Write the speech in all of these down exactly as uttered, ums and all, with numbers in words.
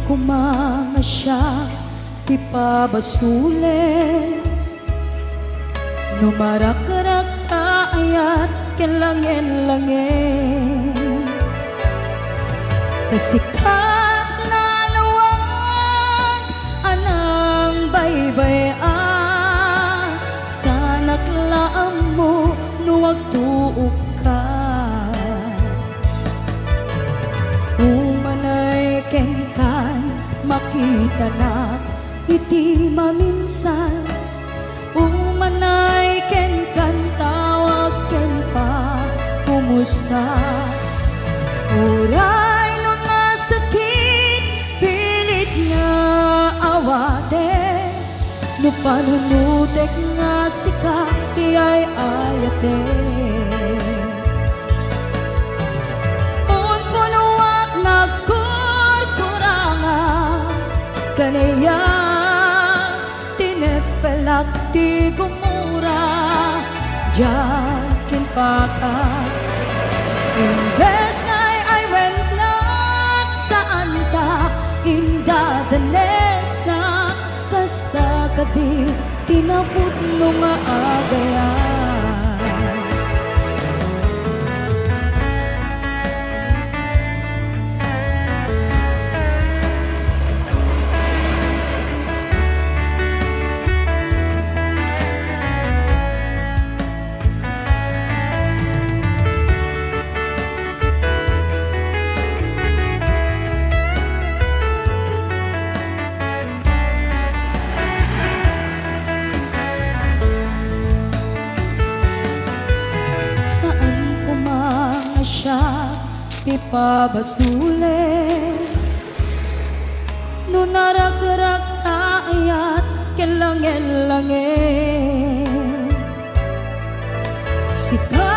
Koma nga siak ti pabasolen, no marakrak ta ayat ken langen-langen. Ta sika ti nalawag a nangbaybay-a, saanak la ammo no agtuokka. Umanay kenkan, makitanak iti maminsan. Umanay kenkan, tawag ken pakumusta. Uray no nasakit, pilit nga awatek. No panunotek nga sika ti ay-ayatek. Unpunoak nagkurkuranga, kaniak tineppelak ti gumura, diak impaka. Imbes nga ay-aywennak, saanta indadanesnak, kasta kadi ti napudno nga agayam. Saan koma nga siak ti pabasolen, no narakrak ta ayat ken langen-langen. Sika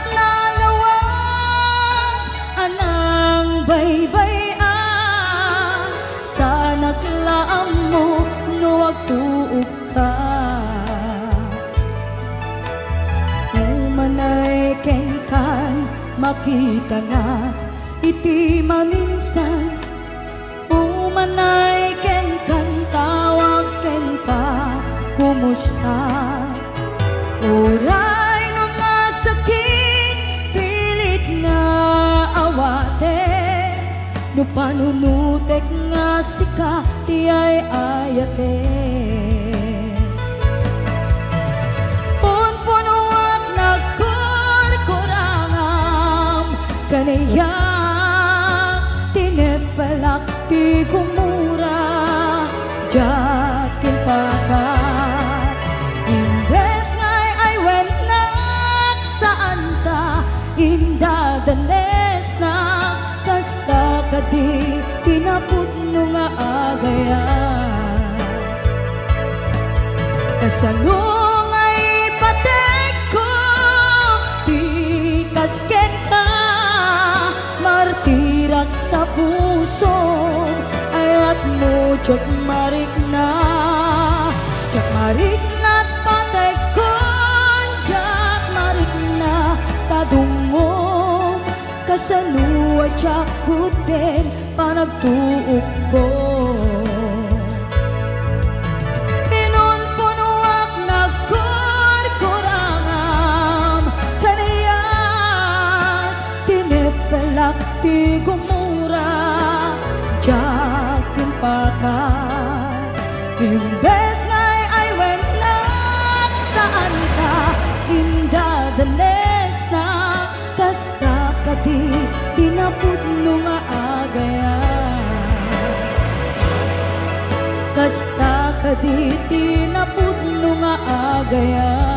ti nalawag a nangbaybay-a, saanak la ammo no agtuokka. Umanay kenkan, makitanak iti maminsan. Umanay kenkan, tawag ken pakumusta. Uray no nasakit, pilit nga awatek. No panunotek nga sika ti ay-ayatek. Unpunoak nagkurkurangam, kaniak tineppelak ti gumura, diak impaka. Imbes nga ay-aywennak, saanta indadanesnak, kasta kadi ti napudno nga agayam. Kasano nga ipategko ti kas kenka, martirak ta pusom, ayatmo diak marikna, diak marikna ta pategkon, diak marikna ta dungngom. Kasano a diak kudden panagtuokko? Inunpunoak nagkurkurangam, kaniak tineppelak ti gumura, diak impaka. Imbes nga ay-aywennak, saanta indadanesnak, kasta kadi ti napudno nga agayam. Kasta kadi ti napudno nga agayam.